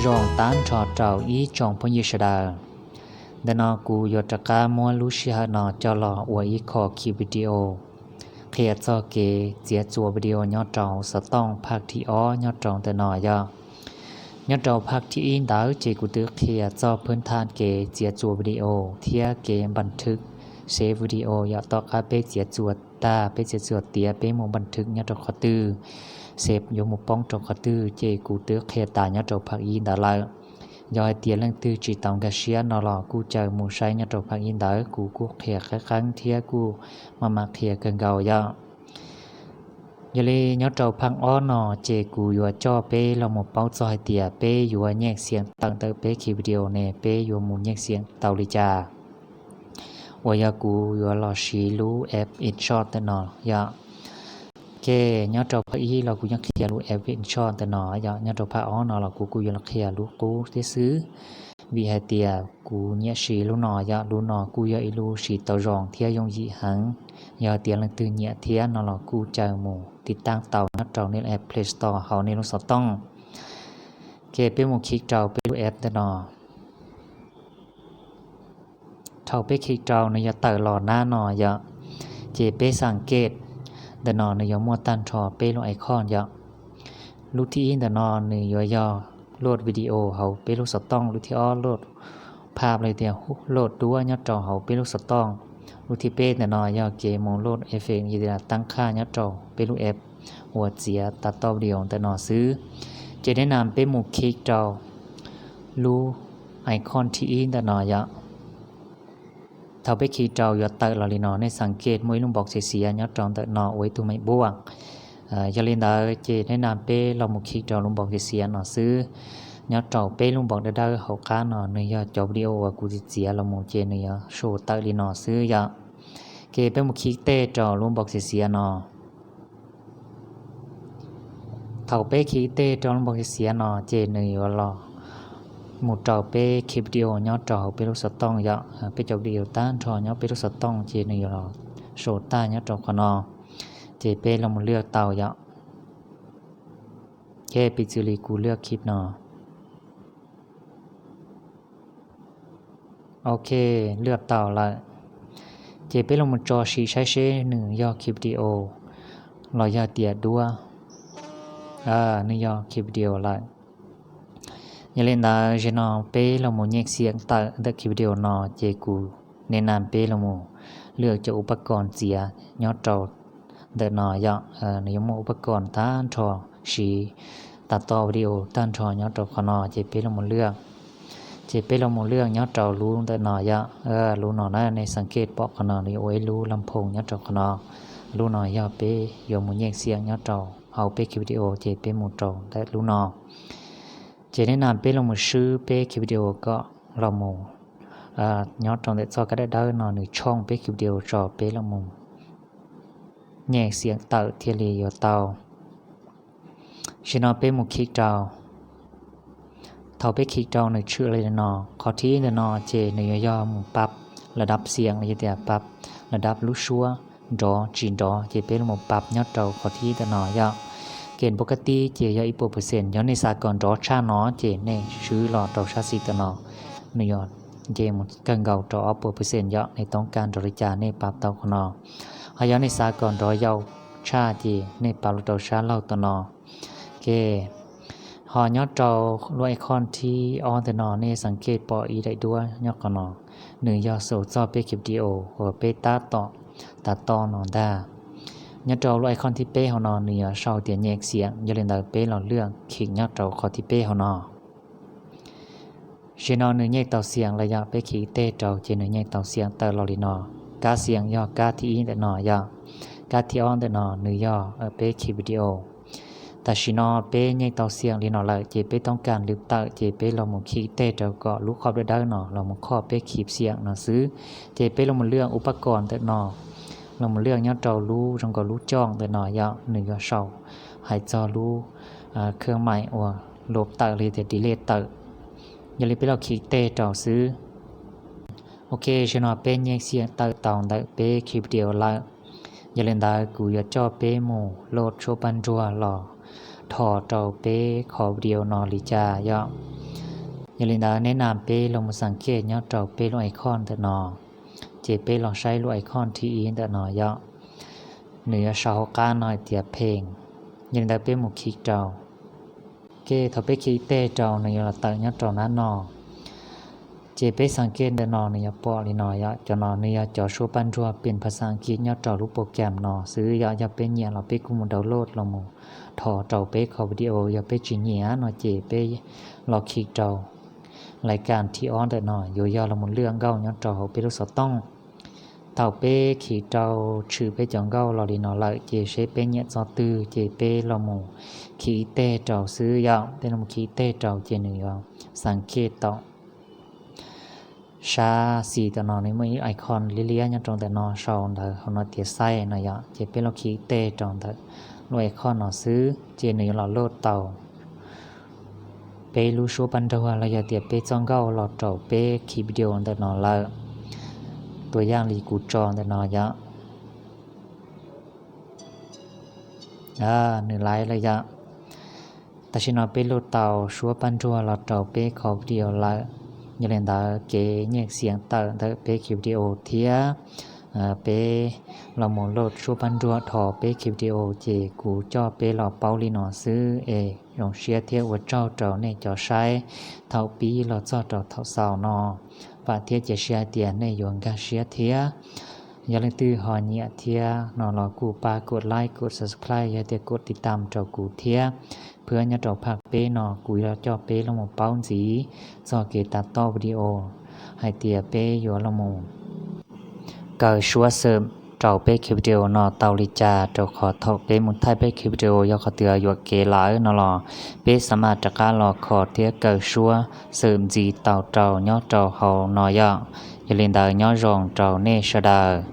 Zoo tag nrho rau ib tsoom phooj ywg sawv daws. Ntawm no kuv yuav rov qab muab lub sij hawm no coj los ua ib qho ki video qhia txog kev txiav txuas video nyob rau xov tooj phaj thib ob nyob rau ntawm no yog. Nyob rau phaj thib ib ntawd ces kuv twb qhia txog phwb thaj kev txiav txuas video thiab kev npaj thwm xev video yog tom qab peb txiav txuas tag, peb txiav txuas tiav peb mus npaj thwm nyob rau qhov twg, xev yuav mus poob rau qhov twg ces kuv twb qhia tas nyob rau phaj ib ntawd lawm. Yog hais tias leej twg tsis tau nkag siab no los kuj caw mus saib nyob rau phaj ib ntawd, kuv kuj qhia qeeb qeeb thiab kuj maj mam qhia kawg nkaus yog. Yog li nyob rau phaj ob no ces kuv yuav coj peb los mus paub txog hais tias peb yuav nyem xiam tawm ntawm peb ki video ne peb yuav mus nyem xiam tau li cas, uas yog kuv yuav los siv lub app InShot ntawm no yog. Ok, nyob rau phaj ib los kuv yeej qhia lub app InShot ntawm no yog, nyob rau phaj ob no los kuv kuj yuav los qhia lub qub thiab xwb. Vim hais tias kuv nyiam siv lub no yog, lub no kuj yog ib lub siv tau zoo thiab yooj yim heev. Yog tias leej twg nyiam thiab no los kuj caw mus tiv tauj tau nyob rau nej lub app Play Store hauv nej lub xov tooj. Ok, peb mus khij rau peb lub app ntawm no. Thaum peb khij rau nws yuav tawm los nab no yog, ces peb xav ke ntawm no nws yuav muaj tag nrho peb lub icon yog. Lub thib ib ntawm no nws yuav yog load video hauv peb lub xov tooj, lub thib ob load phaj los tias load duab nyob rau hauv peb lub xov tooj. Lub thib peb ntawm no yog kev mus load effect yog tias tab qhaj nyob rau peb lub app uas txiav tas toj video ntawm no xwb. Ces nej nam peb mus khij rau lub icon thib ib ntawm no yog. Thaum peb khij rau yuav tawm los li no nej xav ke muaj ib lub npau xiav xiav nyob rau ntawm no ua ib tug meem npuaj. Yog li ntawd ces nej nam peb los mus khij rau lub npau xiav xiav no xwb. Nyob rau peb lub npau dawb dawb hauv qab no nws yog cov video uas kuv txiav txiav los mus ces nws yuav show tawm li no xwb yog. Ces peb mus khij teg rau lub npau xiav xiav no. Thaum peb khij teg rau lub npau xiav xiav no ces nws yuav los mus rau peb ki video nyob rau hauv peb lub xov tooj yog, peb cov video tag nrho nyob peb lub xov tooj ces nws yuav los show tag nyob rau qhov no. Ces peb los mus lwaj tau yog. Ces piv txwv li kuv lwaj ki no. Ok, lwaj tau lawm. Ces peb los mus tso siv saib seb nws yog ki video los yog tias duab. Nws yog ki video lawm. Yog li ntawd zaum no peb los mus nyem xiam tawm ntawm ki video no ces kuv nim no peb los mus lwaj cov uv paj koos txiav nyob rau ntawm no yog, nws yuav muaj uv paj koos tag nrho siv tas toj video tag nrho nyob rau qhov no ces peb los mus lwaj. Ces peb los mus lwaj nyob rau lub ntawm no yog, lub no na nej xav ke pom qhov no nws yuav ua ib lub laj phoos nyob rau qhov no. Lub no yog peb yuav mus nyem xiam nyob rau hauv peb ki video ces peb mus rau ntawm lub no. Ces nej nam peb los mus swb peb ki video kom los mus nyob rau ntawm txoj kab dawb dawb no nws tshooj peb ki video tso peb los mus nyem xiam tawm thiaj li yuav tau. Zaum no peb mus khij rau. Thaum peb khij rau nws tshwm li no, qhov thib ntawm no ces nws yuav yog mus pab lawv dab xiam los yog tias pab lawv dab lub suab nrov tsis nrov ces peb los mus pab nyob rau qhov thib ntawm no yog. Kev npau kaj tib ces yog ib puas percent, yog nej xav kom nrov tshaj no ces nej swb los rau sab xis ntawm no, nws yuav nce mus kawg nkaus rau ob puas percent yog nej toob kaj nrov li cas nej pab tau qhov no. Ho yog nej xav kom nrov yau tshaj ces nej pab los rau sab laug ntawm no. Ok, ho nyob rau lub icon thib ob ntawm no nej xav ke pom ib daim duab nyob qhov no, nws yog xaus txog peb ki video uas peb tab tom tas toj no ntag. Nyob rau lub icon thib peb hauv no nws yuav sau tias nyem xiam, yog li ntawd peb los lwaj khij nyob rau qhov thib peb hauv no. Zaum no nws nyem tau xiam los yog peb khij teg rau ces nws nyem tau xiam tawm los li no. Kab xiam yog kab thib ib ntawm no yog, kab thib ob ntawm no nws yog peb ki video. Tam sim no peb nyem tau xiam li no lawm ces peb toob kaj lwm tawm ces peb los mus khij teg rau kom lub qhov dawb dawb no los mus khoj peb ki xiam no xwb. Ces peb los mus lwaj uv paj koos ntawm no, los mus lwaj nyob rau lub zoo nkaus lub coj ntawm no yog nws yuav sau hais txog lub khab maim uas luv tawm li tias delete tawm. Yog li peb los khij teg rau xwb. Ok, zaum no peb nyem xiam tawm tau ntawm peb ki video lawm. Yog li ntawd kuv yuav coj peb mus load tshuaj paj nruag los dhos rau peb qhov video no li cas yom. Yog li ntawd neb nam peb los mus xav kej nyob rau peb lub icon ntawm no, ces peb los saib lub icon thib ib ntawm no yom. Nws yuav sau hauv qab no hais tias pheej. Yog li ntawd peb mus khij rau. Kej thaum peb khij ib teg rau nws yuav los tawm nyob rau nab no. Ces peb xav kej ntawm no nws yuav pom li no yom, cov no nws yog cov suab paj nruag pem phas xas Askiv nyob rau lub pos kam no xwb yom. Yog peb nyiam los peb kuj mus download los mus dhos rau peb qhov video. Yog peb tsis nyiam no ces peb los khij rau lais kas thib ob ntawm no yuav yog los mus lwaj nkauj nyob rau hauv peb lub xov tooj. Thaum peb khij rau tshwm peb cov nkauj los li no lawm ces seb peb nyiam txoj twg ces peb los mus khij ib teg rau xwb yom. Peb los mus khij ib teg rau ces nws yuav xav kej tau sab xis ntawm no nws muaj ib icon liab liab nyob rau ntawm no sau ntawv hauv no tias xaij no yom. Ces peb los khij ib teg rau ntawm lub icon no xwb ces nws yuav los load tau peb lub suab paj nruag los yog tias peb txoj nkauj los rau peb khij video ntawm no lawm. Tua yaj li kuv tso ntawm no yom. Nws laiv lawm yom. Tam sim no peb load tau suab paj nruag los rau peb qhov video lawm. Yog li ntawd kev nyij xiam tawm ntawm peb khij video thiab peb los mus load suab paj nruag dhos peb khij video ces kuv coj peb los paub li no xwb es zoo siab thiab ua tsaug rau nej cov saib thaum pib los txog rau thaum xaus no. Vam thiab cia siab hais tias nej yuav nkag siab thiab. Yog leej twg ho nyiam thiab no los kuj pab kom like kom subscribe yog tias kom tiv tam rau kuv thiab. Phwb nyob rau phaj peb no kuv yuav coj peb los mus paub ntxiv txog kev tas toj video hais tias peb yuav los mus kaw suab xwm rau peb khij video no tau li cas, rau qhov thaum peb mus thaij peb khij video yog qhov twg yuam kev lawm no los peb xa maj rov qab los kho thiab kaw suab xwm ntxiv tau rau nyob rau hauv no yom. Yog li ntawd nyob zoo rau nej sawv daws.